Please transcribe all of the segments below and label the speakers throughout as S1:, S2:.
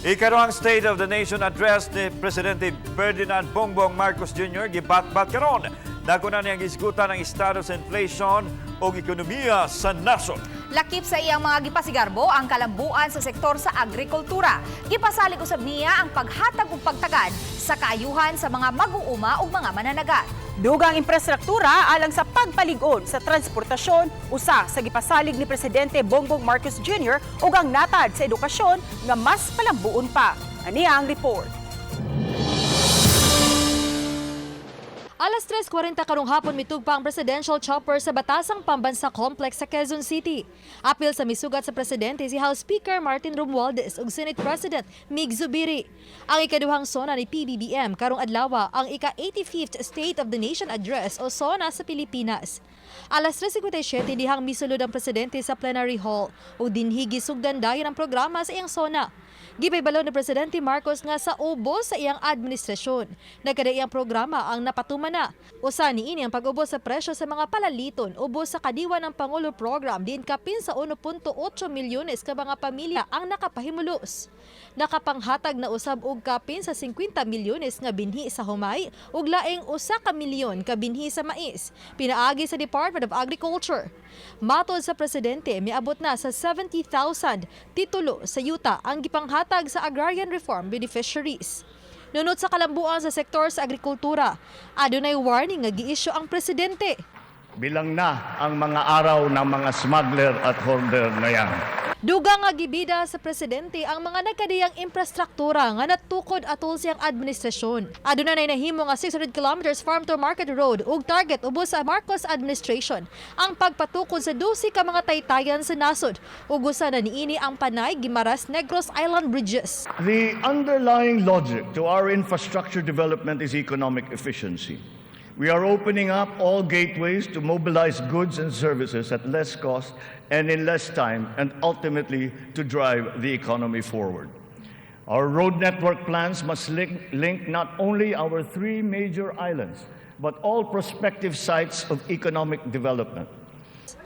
S1: Ikaduhang State of the Nation Address ni Presidente Ferdinand Bongbong Marcos Jr. gibatbat karon. Dako na niyang gisgutan ang estado sa inflation ug ekonomiya sa nasod.
S2: Lakip sa iyang mga gipasigarbo ang kalambuan sa sektor sa agrikultura. Gipasalig usab niya ang paghatag ug pagtagad sa kaayuhan sa mga mag-uuma ug mga mananagat.
S3: Dugang imprastruktura alang sa pagpalig-on sa transportasyon, usa sa gipasalig ni Presidente Bongbong Marcos Jr. ug ang natad sa edukasyon nga mas palambuon pa. Ania ang report.
S4: Alas 3:40 karong hapon, mitugpa ang presidential chopper sa Batasang Pambansa Complex sa Quezon City. Apil sa misugat sa presidente si House Speaker Martin Romualdez ug Senate President Mig Zubiri. Ang ikaduhang SONA ni PBBM karong adlaw, ang ika-85th State of the Nation Address o SONA sa Pilipinas. Alas 3:57 dihang misulod ang presidente sa plenary hall ug dinhi gisugdan dayon ang programa sa iyang SONA. Gipaybalo ni Presidente Marcos nga sa ubos sa iyang administrasyon, nagkadaiyang programa ang napatuman na. Usa niini ang pag-ubos sa presyo sa mga palaliton, ubos sa Kadiwa ng Pangulo program, diin kapin sa 1.8 milyones ka mga pamilya ang nakapahimulos. Nakapanghatag na usab og kapin sa 50 milyones nga binhi sa humay ug laing 1 ka milyon ka binhi sa mais pinaagi sa Department of Agriculture. Matod sa presidente, miabot na sa 70,000 titulo sa yuta ang gipanghatag sa agrarian reform beneficiaries. Nunot sa kalambuan sa sektor sa agrikultura, adunay warning nga giisyu ang presidente.
S5: Bilang na ang mga araw ng mga smuggler at hoarder na yan.
S4: Dugang nga gibida sa presidente ang mga nagkadiyang imprastruktura nga natukod atol siyang administrasyon. Aduna nay nahimo nga 600 kilometers farm to market road ug target ubos sa Marcos administration ang pagpatukod sa 12 ka mga taytayan sa nasod ug usa na niini ang Panay Guimaras Negros Island Bridges.
S5: The underlying logic to our infrastructure development is economic efficiency. We are opening up all gateways to mobilize goods and services at less cost and in less time, and ultimately to drive the economy forward. Our road network plans must link not only our three major islands, but all prospective sites of economic development.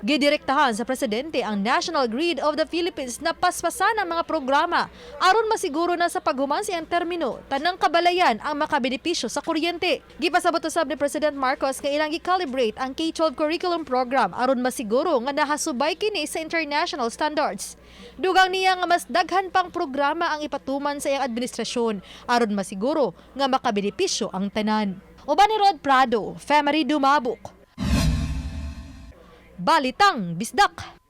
S4: Gidirektahan sa presidente ang National Grid of the Philippines na paspasan ang mga programa aron masiguro na sa paghuman sa iyang termino, tanang kabalayan ang makabenepisyo sa kuryente. Gipasabot usab ni President Marcos nga ilang gi-calibrate ang K-12 curriculum program aron masiguro nga nahasubay kini sa international standards. Dugang niya nga mas daghan pang programa ang ipatuman sa iyang administrasyon aron masiguro nga makabenepisyo ang tanan. Uban ni Rod Prado, Femery Dumabuk. Balitang Bisdak.